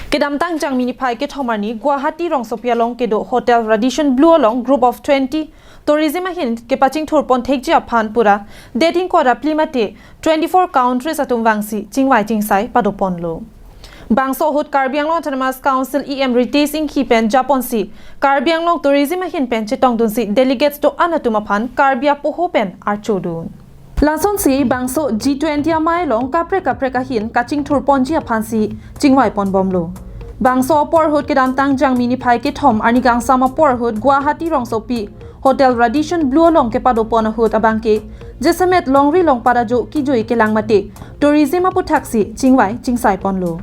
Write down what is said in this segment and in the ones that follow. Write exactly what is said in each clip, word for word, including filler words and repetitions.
Kedamtang Jangmi niphai kethom arni Guwahati rongsopi along kedo Hotel Radisson Blu along Group of twenty Tourism ahin kepachingthur pon thekji aphan pura det ingkoi ra phli mate twenty-four countries atum vangsi chingvai chingsai pado ponlo. Bangso ahut Karbi Anglong Autonomous Council E M Ritesh Enghi pen japonsi Karbi Anglong Tourism ahin pen chetongdunsi delegates do-an atum aphan Karbi apoho pen archodun. Lasonsi bangso G twenty amei along kaprek kaprek ahin kachingthur ponji aphansi chingvai pon bomlo. Bangso apor ahut kedamtang Jangmi niphai kethom arni kangsam apor ahut Guwahati rongsopi Hotel Radisson Blu along kepado pon ahut abangke jasemet longri longpat ajo kejui kelang mate tourism aputhaksi chingvai chingsai ponlo.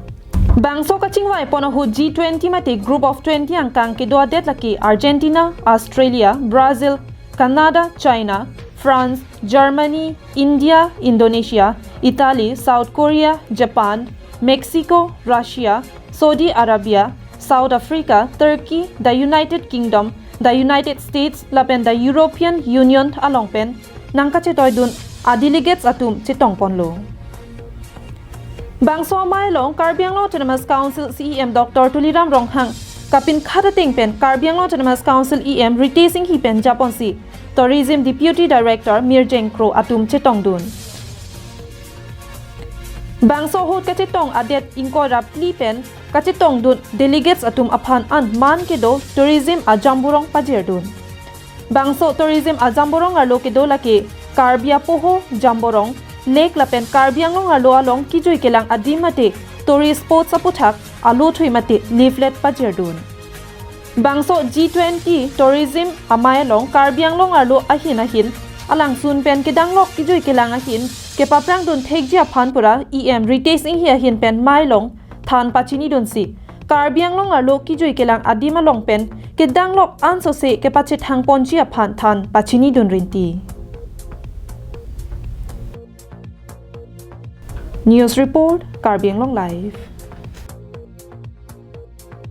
Bangso kachingvai pon ahut G twenty mate Group of twenty angkang kedo adet lake Argentina, Australia, Brazil, Canada, China, France, Germany, India, Indonesia, Italy, South Korea, Japan, Mexico, Russia, Saudi Arabia, South Africa, Turkey, the United Kingdom, the United States lapen the European Union along pen nangkachetoidun a delegates atum chetong ponlo. Bangso amei along Karbi Anglong Autonomous Council C E M Doctor Tuliram Ronghang kapinkhat ateng pen Karbi Anglong Autonomous Council E M Ritesh Enghi pen japonsi Tourism Deputy Director Mirjeng Kro atum chetongdun. Bangso ahut kachetong adet ingkoi ra phli pen kachetongdun delegates atum aphan an man kedo tourism ajamborong pajirdun. Bangso tourism ajamborong arlo kedo lake Karbi apoho, jamborong, lake lapen Karbi Anglong arlo along kejui kelang adim mate tourist spots aputhak alo thui mate leaflet pajirdun. Bangso G twenty tourism amei along Karbi Anglong arlo ahin ahin alangsun pen kedanglok kejui kelang ahin kepaprangdun thekji aphan pura E M Ritesh Enghi ahin pen mei along than pachinidunsi Karbi Anglong arlo kejui kelang adim along pen kedanglok ansose kepachethang ponji aphan than pachinidun rinti. News report, Karbi Anglong Live.